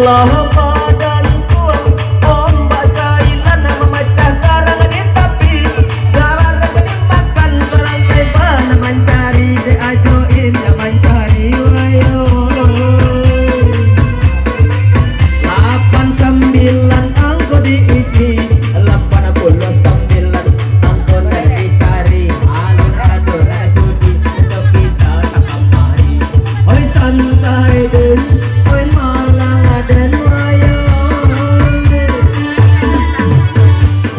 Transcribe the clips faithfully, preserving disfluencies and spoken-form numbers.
Lah badan tuang, ombak sailan mamacah karang di tapi, garang dimakan karang taiban mancari, diajoin mancari, wayo. Lapan sambilan angko diisi, lapan puluah sambilan angko nan dicari, alun ado nan sudi, coki datang kamari. Oi santai den, oi malang den, wayo.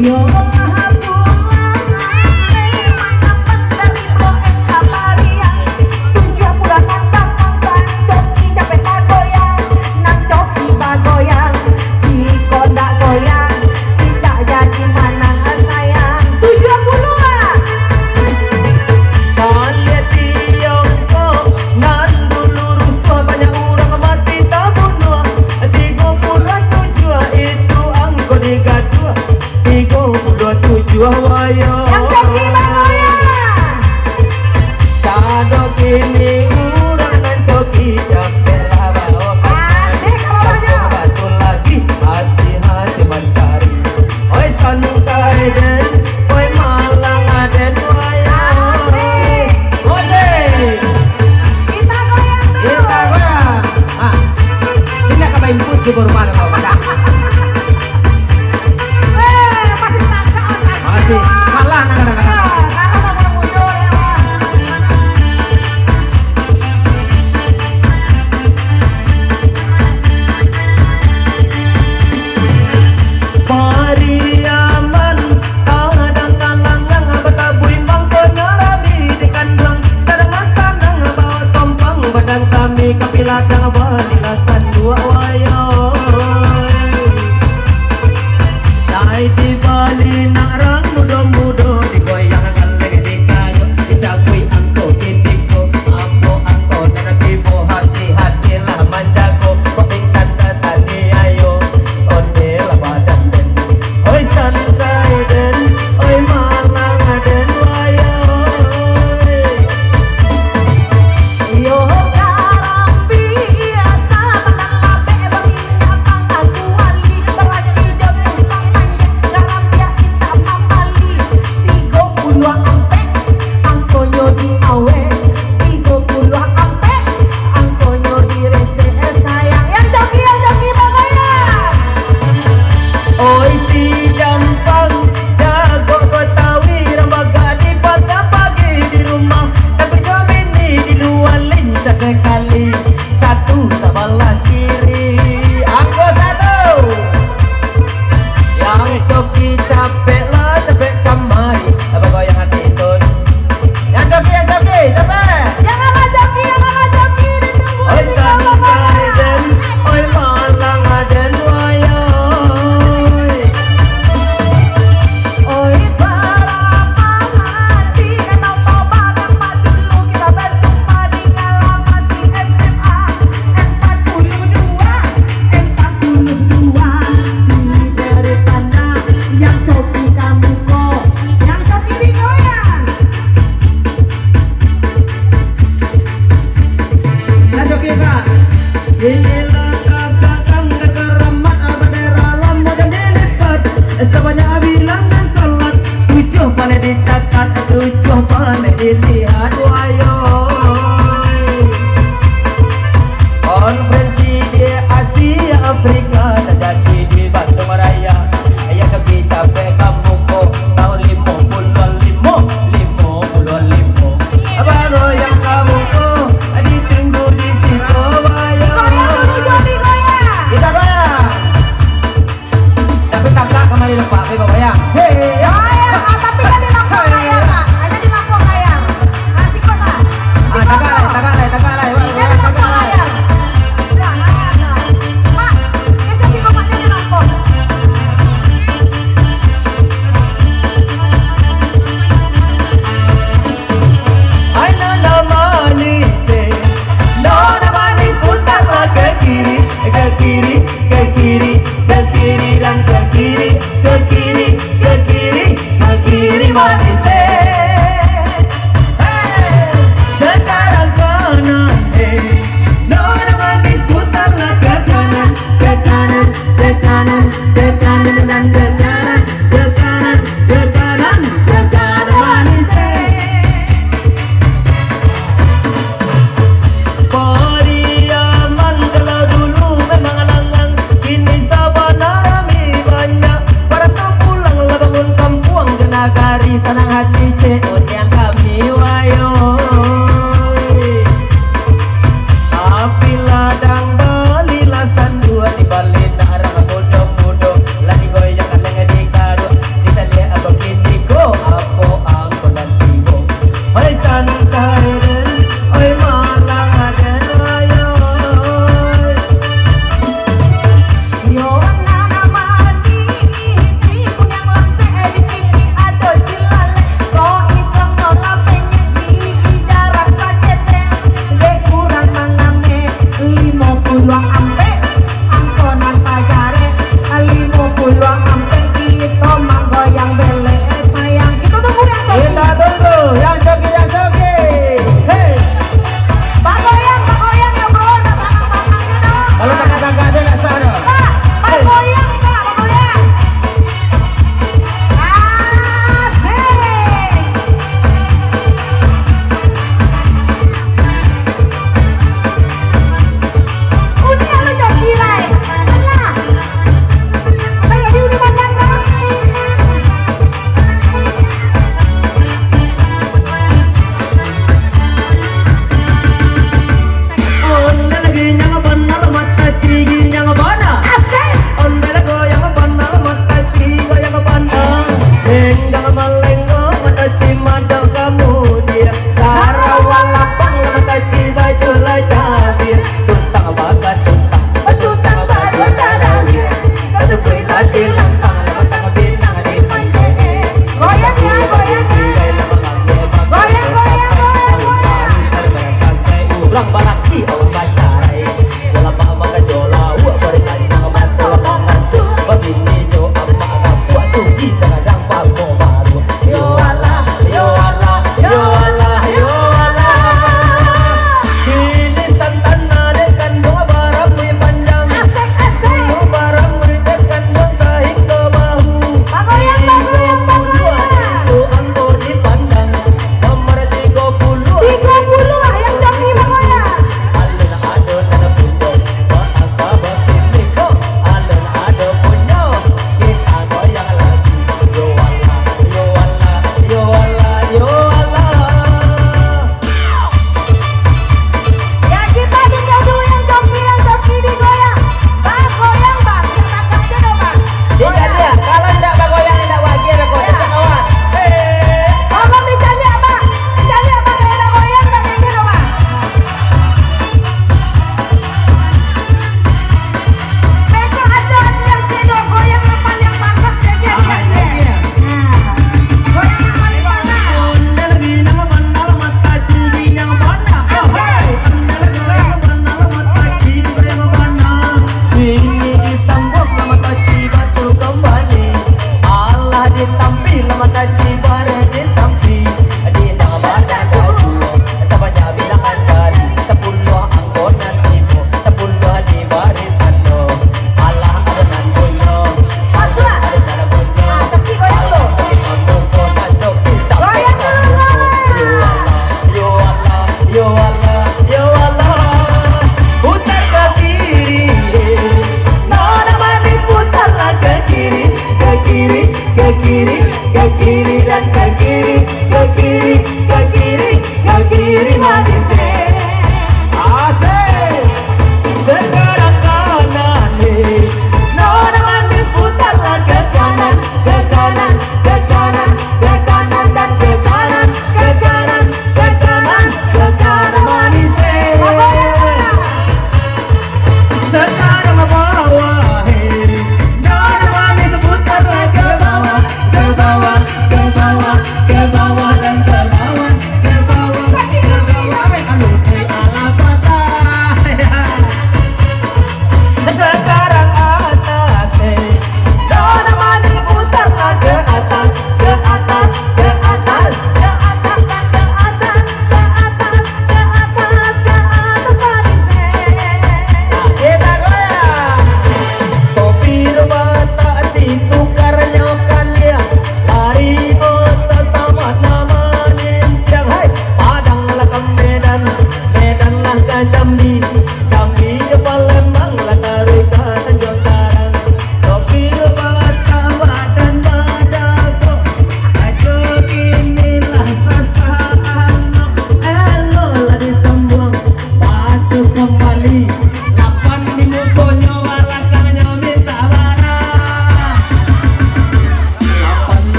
Yo lah pulang, mangapa dari Blok M kamarian? Tujuah bulan nan datang, coki capek bagoyang, nan coki bagoyang, jikok ndak goyang, indak jadi manang sayang. Tujuah puluah. Baliak Tiongkok, nan dulu rusuah, banyak urang mati tabunuah. Tigo puluah tujuah itu angko digaduah. Tigo puluah tujuah wayo. Nan coki bagoyang. Sadok kini urang nan coki capek lah baobat. Asik, kalau banyak. Coba tu lagi, hati-hati mancari. Oi santai den, oi malang den, oi. Asik. Musik. Kita goyang dulu. Kita goyang. Ah. Sini ka baimpus di korban, Pak. Eh, masih tangkap, masih. Masih. Kalah, nah, nah, nah, nah. Eh, kalah sama mundur, ya, Pak. Pariaman, kadang kalangang, batabuih mangkonyo rami di kanduang, kadang masanang, bawa tompang, badan kami ka piladang,